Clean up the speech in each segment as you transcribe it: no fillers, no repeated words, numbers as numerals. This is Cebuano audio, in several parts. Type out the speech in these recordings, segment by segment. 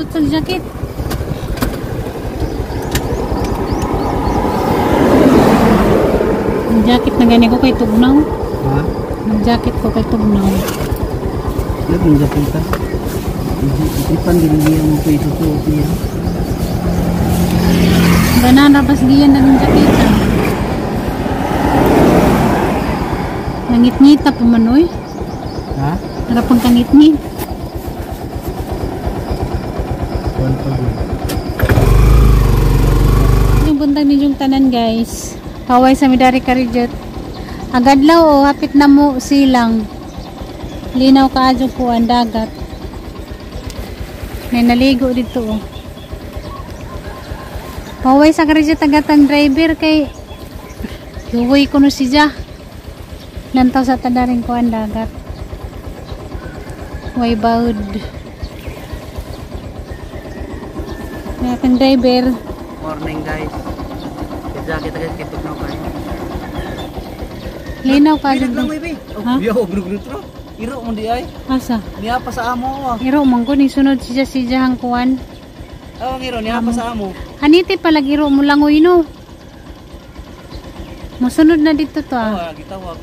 Suot sa jacket. Ang jacket na gani ko kay tugnaw. Ha? Ang jacket ko kay tugnaw. Lagong jacket. Ipan din niya mo ko isusuot niya. Banana bas giyan na ng jacket. Nangit-ngita pa man oy. Ha? Tara pang kangit-ngit. Kuan pa gud. Yung buntag ninyong tanan guys. Paway sa Midari Karijot. Agadlaw o hapit na mo silang. Linaw kaadyo po ang dagat. May naligo dito oh. Paway sa Karijot agatang driver kay yuwi ko no siya. Lantaw sa tadaring ko ang dagat. Way baud. May atang driver. Morning guys. Jacket agad kay tugnaw kayo. Linaw kaadyo. Pilit lang be. Ha? Yo, grugro. Iro mo di ay. Asa? Niya pa sa amo ah. Iro man ko ni sunod siya siya hang kuan. Awang iro niya pa sa amo. Haniti palag iro mo langoy no. Mosunod na dito to ah. Oh, gitawag.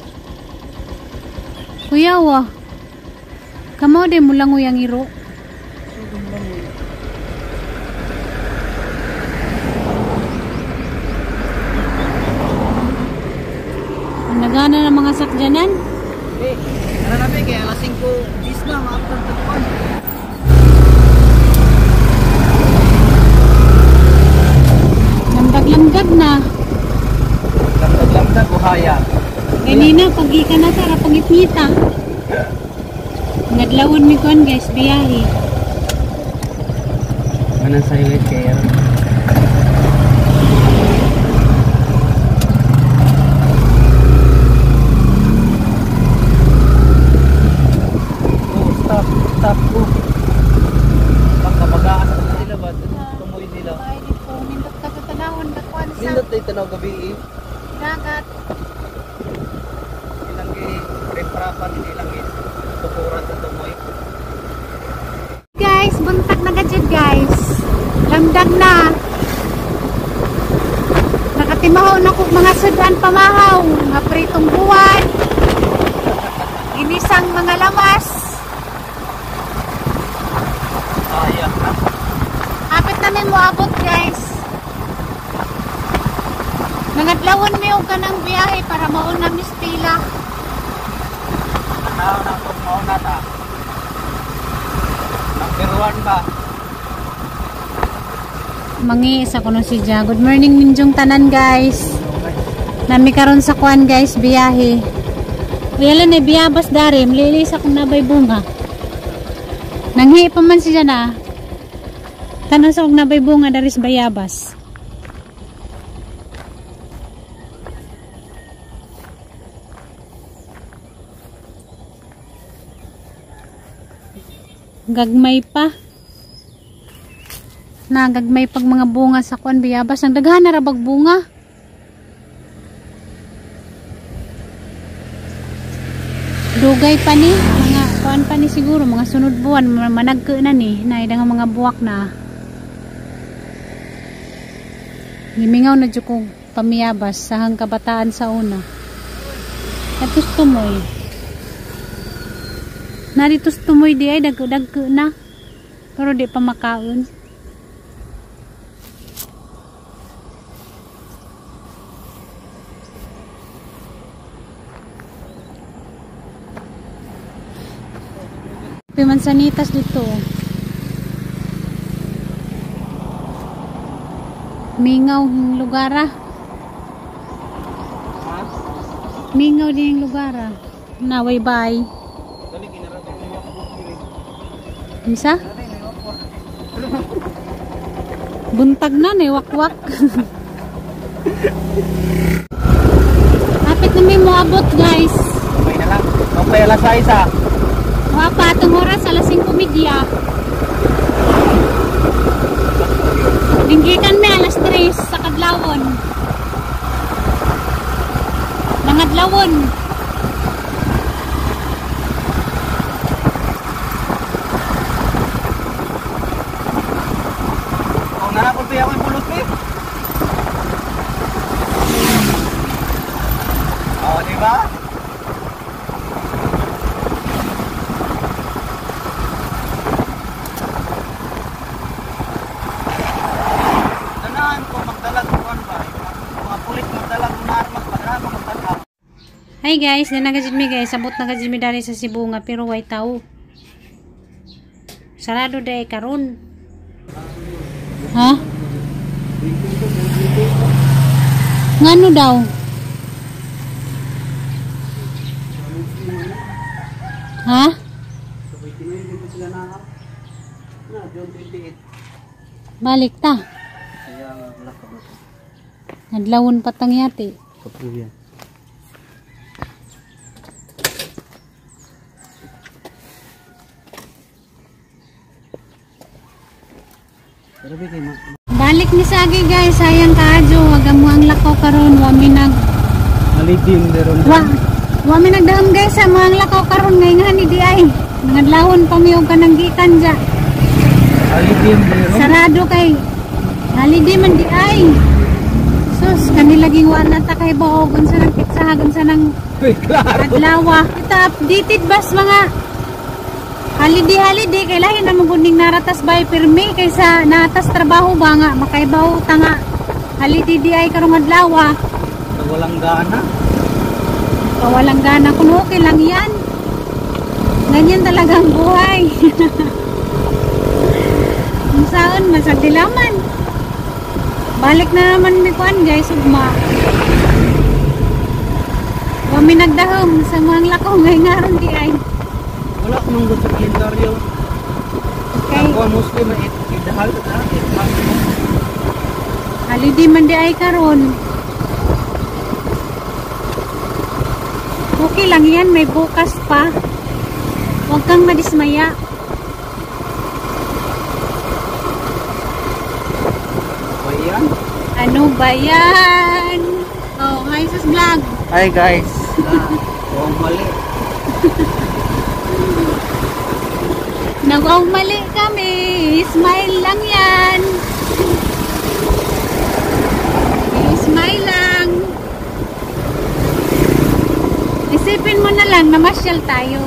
Kuya wa. Kamo de mo langoy ang iro. Nagana ng mga sakyanan. Eh, ano na be kay alas 5:10 na maabot ang tuwan. Lamdag-lamdag na. Lamdag-lamdag uhaya. Ganina pagi ka na tara pangitngita. Ngadlawon mi kuan guys biyahe. Manang silent kay ero. Oh, stop, stop ko. Baka mag-aas na sila ba? Tumoy sila. Ay dito nindot ka sa tanawon dakuan sa Nindot tayo tanaw gabi eh. dagat. Ilang reprapan, ilang tukuran sa tumoy. Guys, buntag na gadget guys. Lamdag na. Nakatimahaw na kog mga sudan pamahaw, mga pritong buwan. Ginisang mga lamas. Kaya na. Hapit na may moabot guys. Nangadlawon mi og kanang biyahe para mauna mi pila. Tanaw na kung mauna ta. Number 1 ba? Mangi isa ko si Ja. Good morning minjong tanan guys. Nami karon sa kuan guys biyahe. Wala na biyabas darim, lilis akong nabay bunga. Nanghi pa man siya na. Tanan sa kong nabay bunga daris bayabas. Gagmay pa. Nagagmay pag mga bunga sa kuan biyabas. Ang daghan na rabag bunga. Dugay pa ni, mga kuan pa ni siguro, mga sunod buwan, managke na ni, naida nga mga buwak na. Gimingaw na jud kong pamiyabas sa hang kabataan sa una. Atos tumoy. Narito tumoy di ay dagko na. Pero di pa makaon. Pimansanitas dito. Mingaw ng lugar ah. Ha? Mingaw din yung lugar ah. Naway bye. Isa? Buntag na ni wakwak. Hapit na may moabot guys. Okay na lang. Okay, alas 6 ah. Wa pa atong oras alas 5:30. Linggikan mi alas 3 sa kadlawon. Nangadlawon. pa ako yung bulot eh. Oh, di ba? Tanaan ko magdalag kuan ba? Mga pulit magdalag na armas para magtanaw. Hi guys, nanagajid mi guys, abot na gajid mi dari sa Cebu nga pero way tao. Sarado day karon. Ha? Ngano daw? Ha? Balik ta. Nadlawon patang yati. Kapuyan. Balik ni Sagi guys, sayang kaadyo, wag mo ang lakaw karon, wa mi nag Malidim meron. Wa mi nagdahom guys sa mga lakaw karon ngay nga ni di ay. Nangadlawon pa mi og kanang gikan ja. Malidim meron. Sarado kay holiday man di ay. Sus, kanila ging wa na ta kay buog unsa nang pitsaha unsa nang adlawa. Ita updated bas mga holiday holiday kay lahi na mong kuning naratas bay pirmi kaysa natas trabaho ba nga makaibaw ta nga holiday di ay karong adlawa. Walang gana. Walang gana kun okay lang yan. Ganyan talaga ang buhay. Kung saan masagdilaman. Balik na naman mi kuan guys ugma. Wa mi nagdahom sa mga lakaw ngay ngaron di ay. Wala ko nung gusto kalendaryo. Kay Ako ang Muslim na idahal na. Holiday man di ay karon. Okay lang yan, may bukas pa. Huwag kang madismaya. Ano ba yan? Ano ba yan? Oh, hi sa vlog. Hi guys. Oh, mali. Nag-aw mali kami. Smile lang yan. Smile lang. Isipin mo na lang na masyal tayo.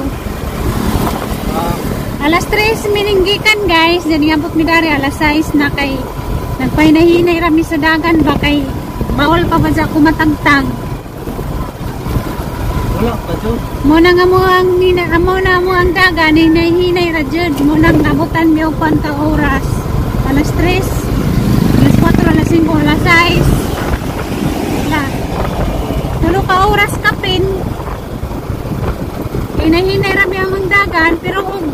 Alas 3 mininggikan guys. Diyan nga mi dari alas 6 na kay nagpahinahinay rami sa dagan ba kay bawal pa ba dyan kumatagtag. Wala pa jud. Muna nga mo ang muna mo ang dagan hinay-hinay ra jud. Muna nabutan mi og kwan ka oras. Alas 3, alas 4, alas 5, alas 6. Wala. Tulo ka oras kapin. Hinay-hinay ra mi ang dagan pero og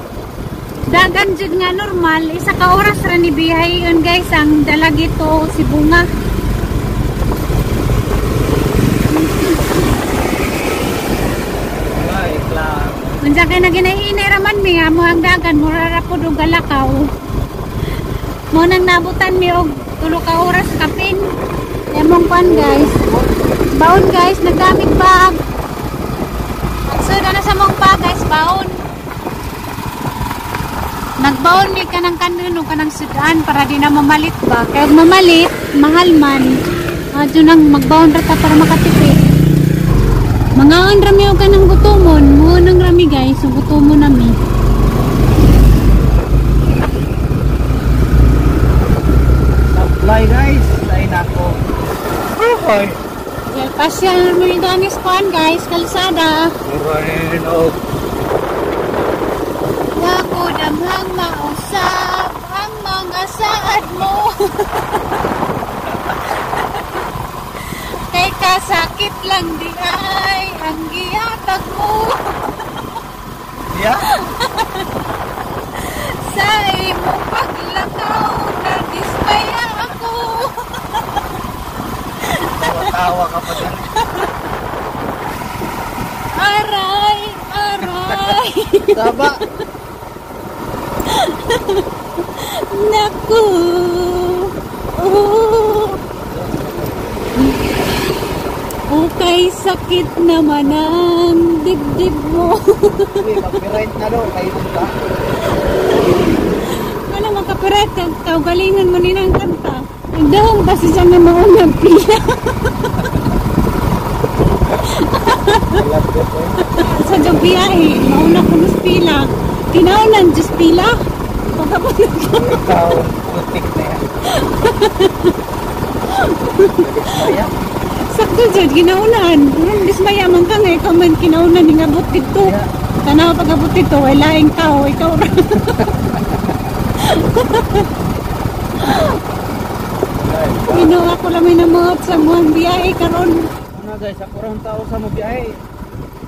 dagan jud nga normal isa ka oras ra ni biyahe guys ang dalagito si Bunga. Ay, klaro. Unsa kay naginahinay ra man mi amo ang dagan mura ra pud og galakaw. Mo nang nabutan mi og tulo ka oras kapin. Emong kwan guys. Baon guys, nagdamig bag. So na sa mong bag guys, baon. Nagbaon mi kanang kanon kanang sudan para di na mamalit ba. Kay mamalit, mahal man. Adyo nang magbaon ra ta para makatipid. Mangaon rami og kanang gutomon, mo nang rami guys, so gutomon nami. Supply guys, ay nako. Ay. Well, pasyal mo yung danis kuan guys, kalsada. Murahin og Wako damhang mausap ang mga saad mo. Kay kasakit lang di ay ang gihatag mo. Yeah? Sa imong paglakaw nadismaya ako. Tawa ka pa dyan. Aray, aray. Taba. Naku. Oh. Okay, sakit naman ang dibdib mo. Uy, copyright na daw. Kayo ba? Wala makapiright. Kaugalingan mo nila ang kanta. Nagdahong pa siya nga maunang pila. Sa jog biyahe, mauna ko nus pila. Kinaunan just pila. Pagkapag Ikaw, butik na yan. Sakto jud kinaunan. Ron dismaya man ka nga ikaw man kinaunan ning abot didto. Tanaw pag abot didto way laing tao ikaw ra. Ginoo ako lang may namuot sa muang biyahe karon. Ano guys, ako rin tao sa mo biyahe.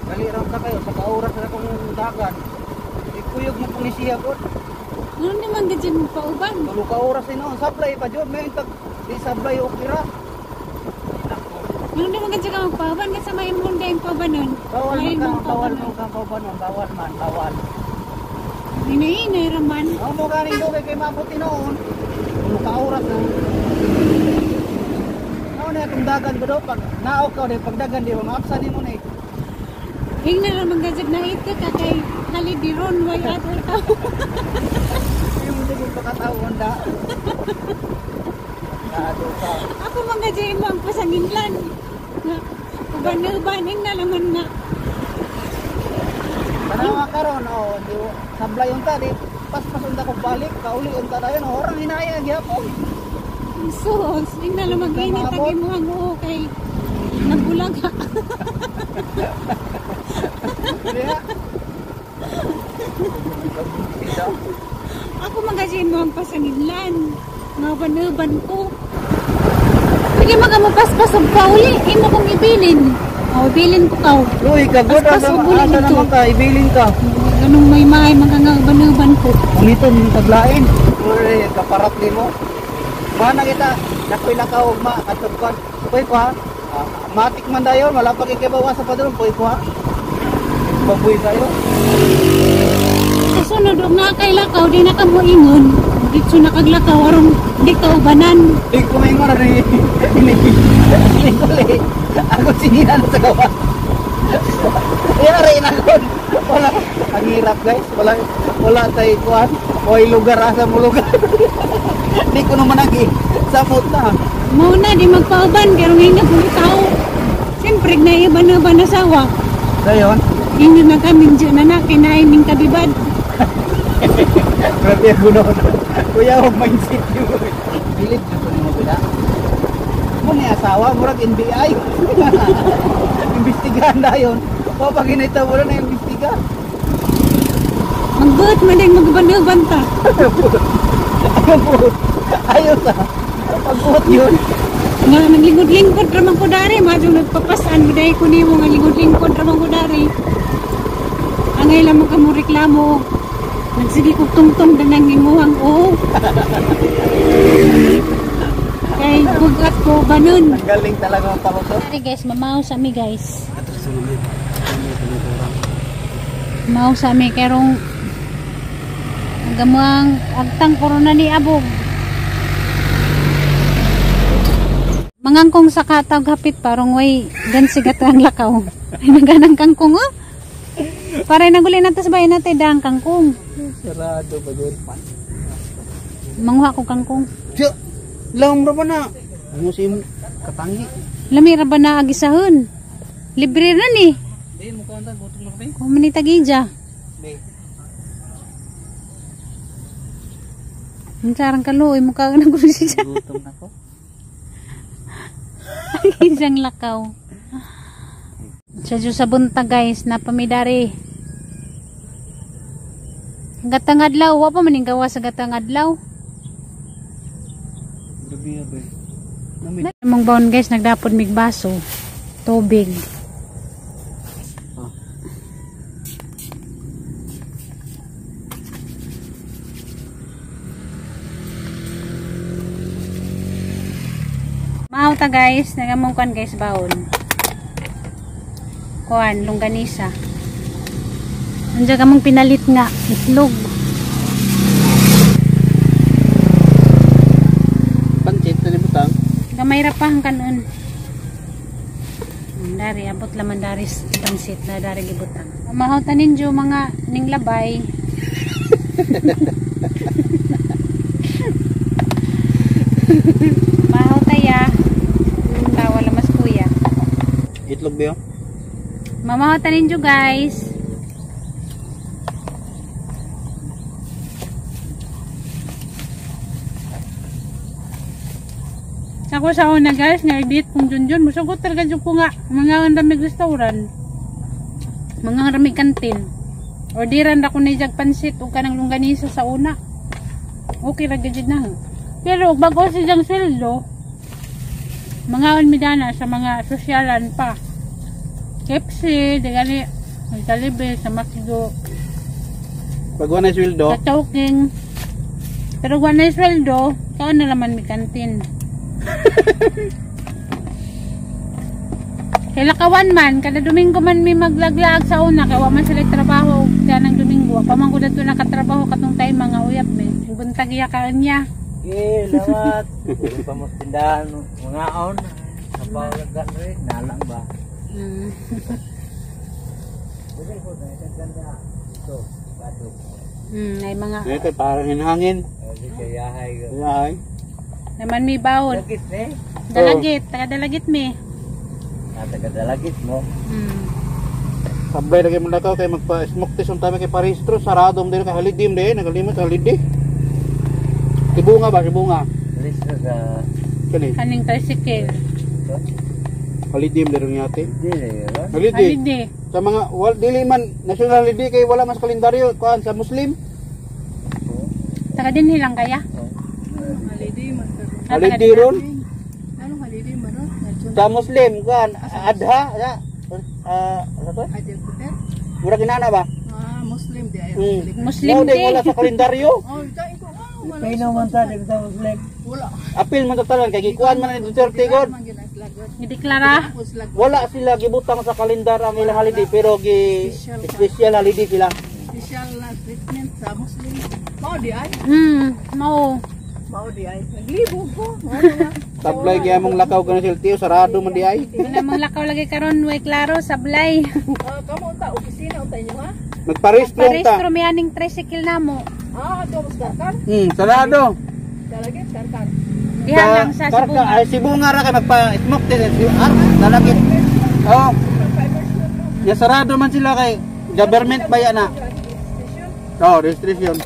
Dali ra ta kayo sa kaoras na akong dagan. Ikuyog mo pong siya ko. Ano naman gid mo pauban? Tulo ka oras ni noon. Sablay pa jud may tag di sablay okay ra. Ano naman gid ka magpauban kasi may imong dayong paubanon. Bawal May man ka, imong bawal paubanon. man ka paubanon, bawal man, bawal. Hinahinay raman. Ang mo ganing dugay kay mabuti noon. Tulo ka oras na. Mao na atong dagan ba do pag naok ka di pagdagan di maapsa nimo ni. Hingna ra man gid na ite ka kay halidiron way adol tao. Di mo jud pagkataon da. Naado ka. Ako man gid imo ang pasanginlan. Nga uban-uban hingna laman nga. Tanawa karon oh, di sablay unta di paspas unta ko balik kauli unta dayon oh, orang hinaya gyapon. Sus, hingna laman init ang imong oo kay nabulaga. Diha. Ako man gid imo ang pasanginlan. Nga uban-uban ko. Pwede magamupaspas og pauli, imo kong ibilin. O, ibilin ko kaw. Luy ka good Paspas asa og uli asa dito. naman ka ibilin ka. Ganong may may mga nga uban-uban ko. Nito mong taglain. Uy, kaparat nimo. Mana kita nakoy lakaw ma atod kon. Puy ko ha. Ah, matik man dayon wala pa kay kibawa sa padron puy ko ha. Babuy kayo. Kasunod og nga kay lakaw di na ka mo ingon. Ditso na kag lakaw aron di ka ubanan. Di ko maingon rin. Ini kuli. Ako sinihan sa gawa. Yari na kon. Wala. Ang hirap guys. Wala wala tay kuan. Oy lugar asa mo lugar. Di ko naman agi. Samot na. Mao na di magpauban pero ngayon na tao. Siyempre na iban-uban asawa. Dayon. Ingon na kami dyan na na kinain ning kabibad. Grabe ang guno. Kuya, huwag mindset yun. Bilib na ko nimo bila. Mo ni asawa, murag NBI. Imbestigahan dayon. O pag ginita mo na imbestiga. Magbuot man din magban-uban ta. Ayaw buot. Ayaw sa. Pagbuot yun. Nga naglingkod-lingkod ra man ko dari, madyo nagpapasan biday ko nimo nga lingkod-lingkod ra man ko dari. Angay lang mo ka mo reklamo. Nagsige kog tungtong danang imuhang oo. Kay bugat ko banon. Ang galing talaga ang palusot. Dari guys, mamaw sa mi guys. Mao sa mi kerong ang gamuang agtang corona ni abog. Mangangkong sa katag hapit parang way gansigat ang lakaw. Ay naganang kangkong oh. Para naguli na tas bayan natin dang kangkong. Sarado ba yun? Manguha ko kangkong. Tiyo! Lang ra ba na? Ano si katangi? Lami ra ba na agisahon? Libre ra ni. Hindi mo kauntan, gutom na kami. Kung man tagija. Be. Ang sarang kaluoy mo ka naguli siya. Gutom na ko. Isang lakaw. Sa Diyos sa buntag guys, napamidari. Gatang adlaw, wa pa man ning gawa sa gatang adlaw. Grabe be. Nami. Mong baon guys, nagdapon mig baso, tubig. Ah. Maaw ta guys, nagamong kuan guys baon. Kuan longganisa. Andiyan kamong pinalit nga itlog. Pancit na ni butang. Gamay ra pa ang kanon. Dari abot laman dari pansit na dari gibutang. Umahaw ta ninyo mga ning labay. Itlog ba? Mamahatan ninyo guys. Ako sa una guys, nga edit kung junjun. Musugot talaga jud ko nga. Mga ang ramig restaurant. Mga ang ramig kantin. Orderan ra ko ni jag pansit ug kanang longganisa sa una. Okay ra gyud na. Pero og bag-o si jang sweldo, mga midana sa mga sosyalan pa. KFC, di gani, Jollibee, sa McDo, Pag wala na sweldo, sa Chowking. Pero wala na sweldo, kaon na naman mi kantin. Kay lakawan man, kada Domingo man mi maglaglaag sa una, kay wa man sila trabaho kanang Domingo. Pa man ko dadto nakatrabaho katong time mga uyab mi. Buntag iya kaon niya. Eh, lawat. Pwede pa mo tindahan, mga on. Kapawalagan rin, nalang ba? Pwede po, ganda. Ito, bato. Ay mga Ito, parang hinhangin. Ay, kayahay. Ay. naman mi bawon. Dalagit eh. Dalagit, taga dalagit mi. Taga-dalagit mo. Sabay lagi mo lakaw kay magpa-smoke test ang tama kay parehistro, sarado mo din kay holiday mo din, nagalimot sa holiday. Sibunga ba, sibunga? Alis na sa... Kani, Kaning tricycle. holiday mo din yate. Hindi eh, ba? Holiday. Holiday. Sa mga wal dili man national holiday kay wala mas kalendaryo kuan sa Muslim. Taga dinhi lang kaya? Holiday man karon. Ah, taga Holiday ron. Anong holiday man ron? Sa Muslim kuan adha ya. Ano to? Adil Fitr? Mura ginana ba? Ah, Muslim di ay. Mm. Muslim Mao din day. wala sa kalendaryo. Oh, ito ko. Ah, wala. Pino man ta, di ba Muslim? Wala. Apil man talan kay gikuan man ni Duterte god. Man gid ang slagot. Gideklara. Ako slagot. Wala sila gibutang sa kalendar ang ilang holiday pero gi special holiday sila. Special na treatment sa Muslim. Mao di ay. Mao. Mao di ay. Naglibog ko. Mao na. Sablay kaya mong lakaw ka na sila tiyo, sarado man di ay. Wala mang lakaw lagi karon, way klaro sablay. Ah, kamo unta opisina unta inyo ha? Magparehistro ta. Parehistro mi aning tricycle namo. Ah, ato mas karkar. Sarado. Dalagit karkar. Diha lang sa Karka, Sibunga. ay Sibunga ra kay magpa-smoke test si Ar, dalagit. Oh. Ya sarado man sila kay government ba yan na? Oh, registration.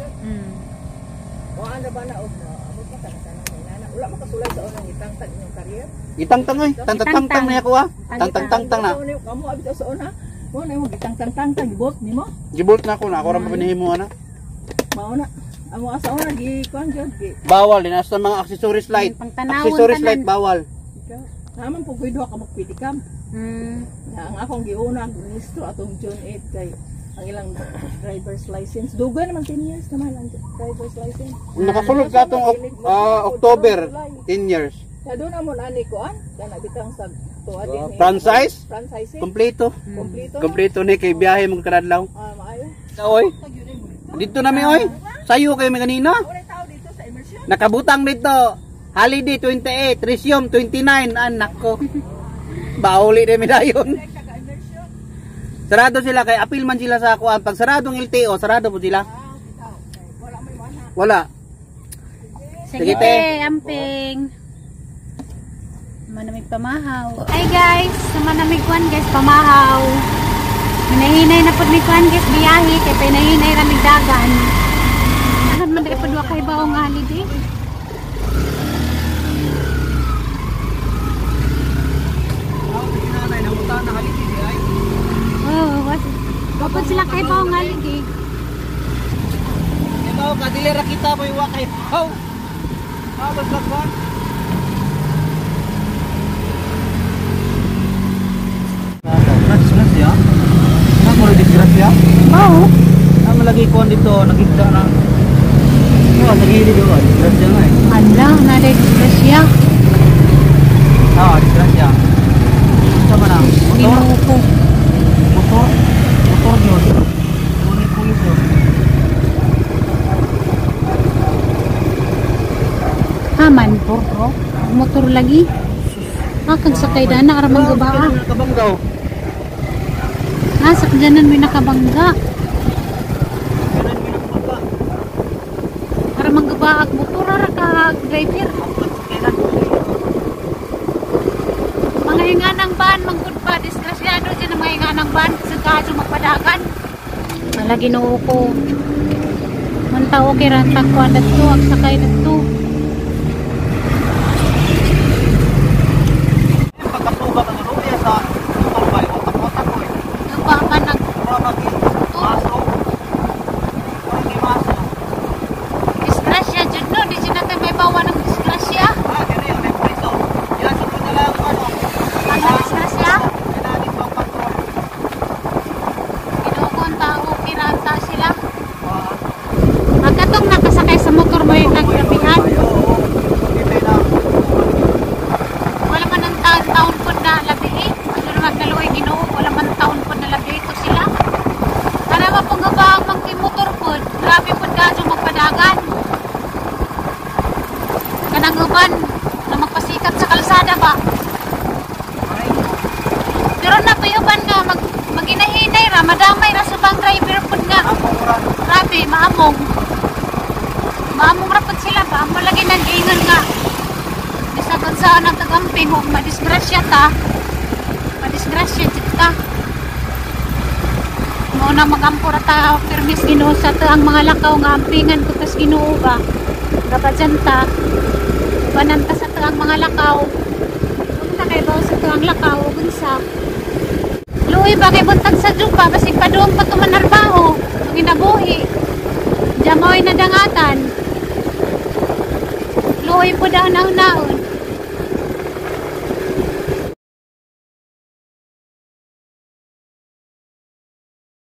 Wa na ba na og abot pa kana kana. Wala makasulay sa unang itangtang inyong career. Itangtang oy, tangtang-tangtang na ako ah. Tangtang-tangtang na. Kamo abit sa una. Mo na imong gitangtang-tangtang gibot nimo. Gibult na ako na ako ra mapinahimo ana. Mao na. Amo asa una gi kuan gyud gi. Bawal din sa mga accessories light. Pangtanawon Accessories tanan. light bawal. Ikaw. Naman po ko'y duha ka magpidikam. Na ang akong giuna rehistro atong June 8 kay ang ilang driver's license. Dugay naman 10 years naman ang driver's license. Nakasulod ka atong October 10 years. Na doon amon ani kuan kana bitang sa tuwa din. eh. Franchise? Franchising. Kompleto. Kompleto. na. Kompleto ni kay biyahe mong kadlaw. Ah, maayo. Oy. Dito na mi oy. Sayo kayo mi kanina. Wala tao dito sa immersion. Nakabutang dito. Holiday 28, resume 29. Anak ko. Bauli na mi dayon. Taga immersion. Sarado sila kay apil man sila sa kuan. Pag saradong LTO, sarado po sila. Ah, bitaw. Kay wala may mana. Wala. Sige Sige, te, te. amping. Manamig pamahaw. Hi guys, manamig kuan guys, pamahaw. Hinahinay na pud mi kuan guys biyahe kay pinahinay ra mig dagan. Ano man dili pud wa kay baong holiday. Oh, what? Wa sila kay baong holiday. Ikaw ka dili ra kita mo iwa kay. How? Ah, basta kuan. Disgrasya? Ano mo disgrasya? Oo. Ano malagi ko dito, nakita na. Oh, sa gilid oh, disgrasya nga eh. Ala, na disgrasya. Ah, disgrasya. Sama na. Motor, Ginoo ko. motor, motor yun. Ngunit pulis yun. Haman po. Motor lagi. Ah, kag sakay dana ara man gubaa. Kabanggaw. Ah, sakjanan may nakabangga. Ara man guba ag motor ara ka driver. Mga Inganang ban manggod pa, disgrasyado dyan ang mga inganang ban sa kadyo magpadagan. Wala, Ginoo ko. Manta okay ra tagkuan dadto ang sakay dadto. Pagkasugat ang luya sa motorbike, otak-otak ko eh. Lupa man nag Mura magi maso. Mura gi maso. Disgrasya jud no, di jud natin may bawa ng disgrasya. Ah, diri ang preso. Yan sa kanila ang ano. Ang disgrasya, Kailangan pa patrol. Ginoo ko, ang tao okay ra anta sila. Ah, Ang katong nakasakay sa motor mo yung naggrabihan. ayo, oo. Dili na. Wala man ang taon taon po na labi eh. Ano naman kaluoy Ginoo, wala man taon po na labi ito sila. Para mapangabang mang motor po, grabe po kadyo magpadagan. Kanang uban na magpasikat sa kalsada ba? Pero na pa uban nga mag maginahinay ra, madamay ra sa bang driver pud nga. Among ra. Grabe, maamong. Maamong ra pud sila ba? Amo lagi nang ingon nga. Bisag unsa ang tagamping ug madisgrasya ta. Madisgrasya jud ta. Mo na magampo ra ta permis Ginoo sa ta ang mga lakaw nga ampingan ko tas Ginoo ba. Gabadyan ta. Ubanan ta sa ta ang mga lakaw. Unta kay bawo sa ta ang lakaw ug unsa. Luoy ba kay buntag sa jupa basig padung pa tumanarbaho ang ginabuhi. Jamoy na dangatan. Luoy po daw naon naon.